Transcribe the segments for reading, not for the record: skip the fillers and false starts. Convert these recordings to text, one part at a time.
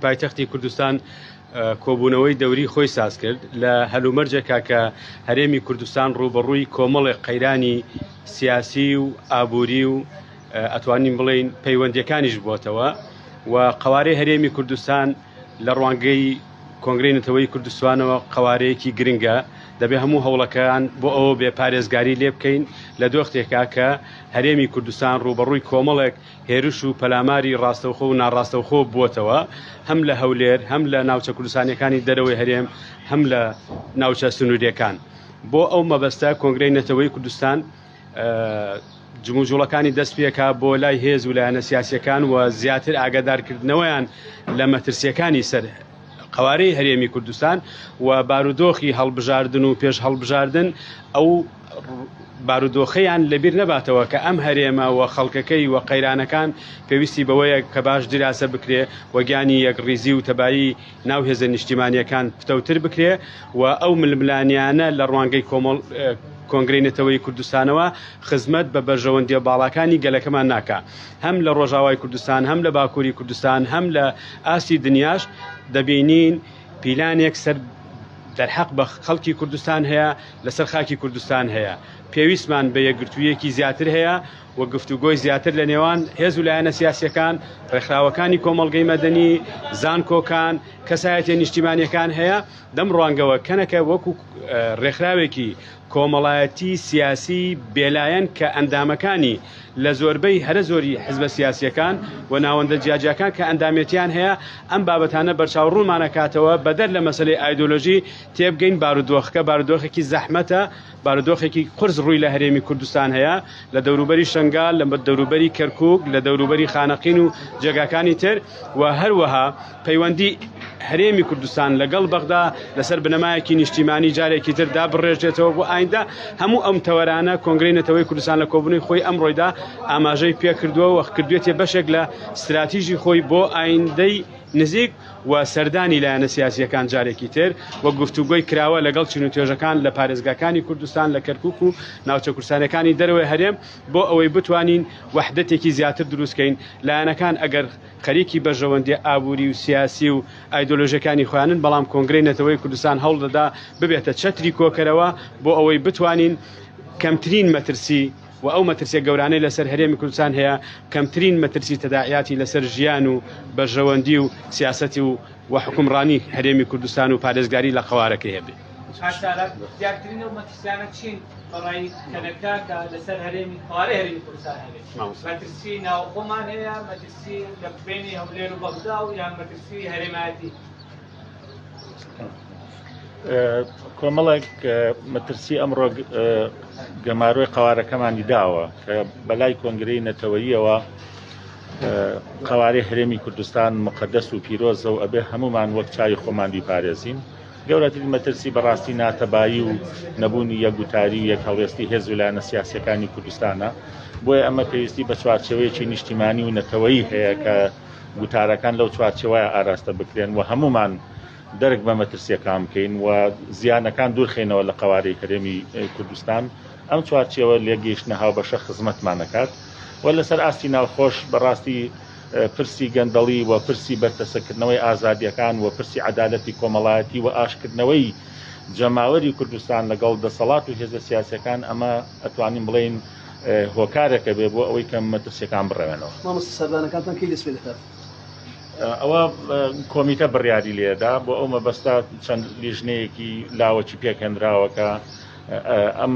پایتەختی کوردستان کۆبوونەوەی دەوری خۆی ساز کرد لە هەلومەرجێکا کە هەرێمی کوردستان ڕووبەڕووی کۆمەڵێک قەیرانی سیاسی و ئابووری و ئەتوانین بڵێین پەیوەندیەکانیش بووەتەوە و قەوارەی هەرێمی کوردستان لە ڕوانگەی کۆنگرەی نەتەوەی کوردستانەوە قەوارەیەکی گرنگە دەبێ هەموو هەوڵەکان بۆ ئەوە بێ پارێزگاری لێ بکەین لە دۆختێکا کە هەرێمی کوردستان ڕووبەڕووی کۆمەڵێک هێرش و پەلاماری ڕاستەوخۆ و ناڕاستەوخۆ بووەتەوە، هەم لە هەولێر، هەم لە ناوچە کوردستانییەکانی دەرەوەی هەرێم، هەم لە ناوچە سنوورییەکان. بۆ ئەو مەبەستە کۆنگرەی نەتەوەیی کوردستان جموجوڵەکانی دەست پێکا بۆ لای هێز و لایەنە سیاسییەکان و زیاتر ئاگادارکردنەوەیان لە مەترسییەکانی سەر قەوارەی هەرێمی کوردستان و بارودۆخی هەڵبژاردن و پێش هەڵبژاردن ئەو بارودۆخەیان لەبیر نەباتەوە کە ئەم هەرێمە و خەڵکەکەی و قەیرانەکان پێویستی بەوەیە کە باش دیراسە بکرێ و گیانی یەکڕیزی و تەبایی ناو هێزە نیشتیمانییەکان پتەوتر بکرێ و ئەو ململانیانە لە ڕوانگەی کۆمەڵ کۆنگرەی نەتەوەیی کوردستانەوە خزمەت بە بەرژەوەندییە باڵاکانی گەلەکەمان ناکا هەم لە ڕۆژاوای کوردستان هەم لە باکووری کوردستان هەم لە ئاستی دنیاش دەبینین پیلانێک سەر دەرحەق بە خەڵکی کوردستان هەیە لەسەر خاکی کوردستان هەیە پێویستمان بە یەکگرتوویەکی زیاتر هەیە و گفتوگۆی زیاتر لە نێوان هێز و لایەنە سیاسیەکان ڕێکخراوەکانی کۆمەڵگەی مەدەنی زانکۆکان کەسایەتیە نیشتیمانیەکان هەیە لەم ڕوانگەوە کەنەکە وەکو ڕێکخراوێکی کۆمەڵایەتی سیاسی بێلایەن کە ئەندامەکانی لە زۆربەی هەرە زۆری حزبە سیاسیەکان و ناوەندە جیاجیاکان کە ئەندامێتیان هەیە ئەم بابەتانە بەرچاو ڕوونمانەکاتەوە بەدەر لە مەسەلەی ئایدۆلۆژی تێبگەین بارودۆخەکە بارودۆخێکی زەحمەتە بارودۆخێکی قورس ڕووی لە هەرێمی کوردستان هەیە لە دەوروبەری شەنگال لە دەوروبەری کەرکوک لە دەوروبەری خانەقین و جێگاکانی تر و هەروەها پەیوەندی هەرێمی کوردستان لەگەڵ بەغدا لەسەر بنەمایەکی نیشتیمانی جارێکی تر دابڕێژێتەوە بۆ ئایندە هەموو ئەم تەوەرانە کۆنگرەی نەتەوەی کوردستان لە کۆبوونەوەی خۆی ئەمڕۆیدا ئاماژەی پێکردووە و کردوێتێ بەشێک لە ستراتیژی خۆی بۆ ئایندەی نزیک و سەردانی لایەنە سیاسییەکان جارێکی تر و گفتوگۆی کراوە لەگەڵ چین و توێژەکان لە پارێزگاکانی کوردستان لە کەرکوک و ناوچە کوردستانیەکانی دەرەوەی هەرێم بۆ ئەوەی بتوانین وەحدەتێکی زیاتر دروست کەین لایەنەکان ئەگەر خەریکی بەرژەوەندیە ئابووری و سیاسی و ئایدۆلۆژیەکانی خۆیانن بەڵام کۆنگرەی نەتەوەی کوردستان هەوڵ دەدا ببێتە چەتری کۆکەرەوە بۆ ئەوەی بتوانین کەمترین مەترسی و ئەو مەترسیە گەورانەی لەسەر هەرێمی کوردستان هەیە کەمترین مەترسی تەداعیاتی لەسەر ژیان و بەرژەوەندی و سیاسەتی و و حوکمڕانی هەرێمی کوردستان و پارێزگاری لە قەوارەکەی هەبێ. کاک چالاک، دیارترین ئەو مەترسیانە چین بە ڕای کەنەکە کە لەسەر هەرێمی قەوارەی هەرێمی کوردستان هەبێ؟ مەترسی ناوخۆمان هەیە، مەترسی لە بەینی هەولێر و بەغدا و یان مەترسی هەرێمایەتی؟ کۆمەڵێک مەترسی ئەمڕۆ گەمارۆی قەوارەکەمانی داوە کە بەلای کۆنگرەی نەتەوەییەوە قەوارەی هەرێمی کوردستان مقدەس و پیرۆزە و ئەبێ هەمومان وەک چاوی خۆمان بیپارێزین گەورەترین مەترسی بەڕاستی ناتەبایی و نەبوونی یەکگوتاری و یەک هەڵوێستی هێز و لایەنە سیاسیەکانی کوردستانە بۆیە ئەمە پێویستی بە چوارچێوەیەکی نیشتیمانی و نەتەوەیی هەیە کە گوتارەکان لەو چوارچێوەیە ئاراستە بکرێن و هەمومان دەرک بە مەترسیەکان بکەین و زیانەکان دوورخەینەوە لە قەوارەی هەرێمی کوردستان ئەم چوارچێوە لێگەیشتنە هاوبەشە خزمەتمان ئەکات و لەسەر ئاستی ناوخۆش بەڕاستی پرسی گەندەڵی و پرسی بەرتەسەکردنەوەی ئازادیەکان و پرسی عەدالەتی کۆمەڵایەتی و ئاشکردنەوەی جەماوەری کوردستان لەگەڵ دەسەڵات و هێزە سیاسیەکان ئەمە ئەتوانین بڵێین هۆکارێکە بێ بۆ ئەوەی کە مەترسیەکان بڕەوێنەوە. مامۆستا سەردانەکانتان کەی دەست پێ دەکات؟ ئەوە کۆمیتە بڕیاری لێدا بۆ ئەو مەبەستە چەند لیژنەیەکی لاوەکی پێکهێنراوە کە ئەم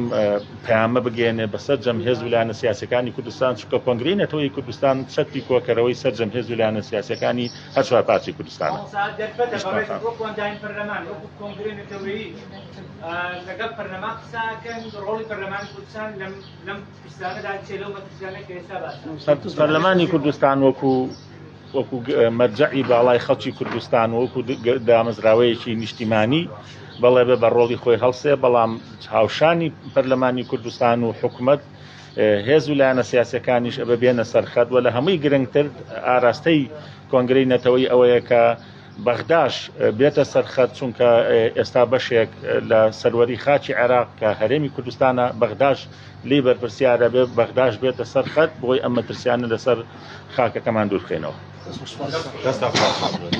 پەیامە بگەێنێ بە سەرجەم هێز و لایەنە سیاسەکانی کوردستان چونکە کۆنگرەی نەتەوەی کوردستان چەتری کۆکەرەوەی سەرجەم هێز و لایەنە سیاسەکانی هەر چوار پارچەی کوردستانە. دەرفەتە بەڕێزت وەکو ئەندامی پەرلەمان وەکو کۆنگرەی نەتەوەیی لەگەڵ پەرلەمان قسە ئەکەن ڕۆڵی پەرلەمانی کوردستان لەم لەم پرسانەدا چیە لەو مەترسیانە کە ئێستا باس پەرلەمانی کوردستان وەکو وەکو مەرجەعی باڵای خەڵکی کوردستان وەکو دامەزراوەیەکی نیشتیمانی بەڵێ بە بە ڕۆڵی خۆی هەڵسێ بەڵام هاوشانی پەرلەمانی کوردستان و حکومەت هێز و لایەنە سیاسەکانیش ئەبە بێنە سەرخەت و لە هەمووی گرنگتر ئاراستەی کۆنگرەی نەتەوەی ئەوەیە کە بەغداش بێتە سەرخەت چونکە ئێستا بەشێک لە سەروەری خاکی عێراق کە هەرێمی کوردستانە بەغداش لێی بەرپرسیارە بێ بەغداش بێتە سەر خەت بۆی ئەم مەترسیانە لەسەر خاکەکەمان دوورخەینەوە. دەستان خۆش.